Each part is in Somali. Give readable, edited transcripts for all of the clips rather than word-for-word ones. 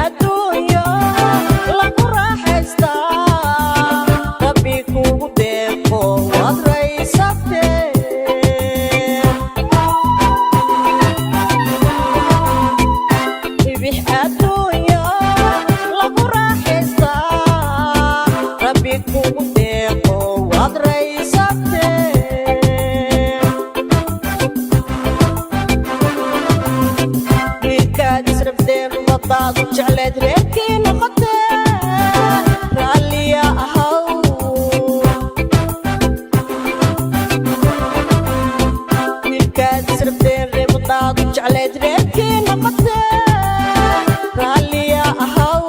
Adduunyo lagu raaxaystaa, Rabbi kugu deeqo, waad raysatee. Ribix adduunyo lagu raaxaystaa, Rabbi kugu deeqo, waad raysatee. Wiilkaad israbteen, ummadaadu jecleed, reerkii noqotee, raalliya ahaw. Wiilkaad israbteen, reebadaadu jecleed, reerkii noqotee, raalliya ahaw.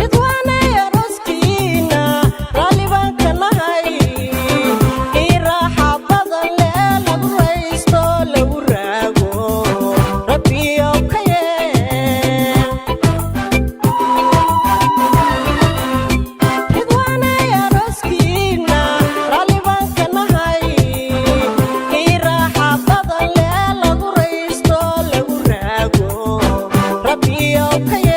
Ridwaanay, arooskiina raalli baan ka nahay. Ii raaxa badan lee, lagu raysto, lagu raago, Rabbiyow ka yeel. Ridwaanay, arooskiina raalli baan ka nahay. Ii raaxa badan lee, lagu raysto, lagu raago, Rabbiyow ka yeel.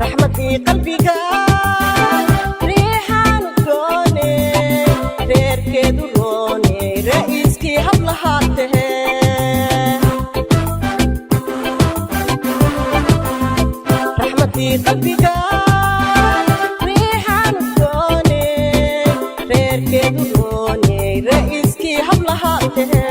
Raxmadii qalbiga, riixaan udgoone, reerkeedu roone, ra'iiskii hablahaa tahe. Raxmadii qalbiga, riixaan udgoone, reerkeedu roone, ra'iiskii hablahaa tahe.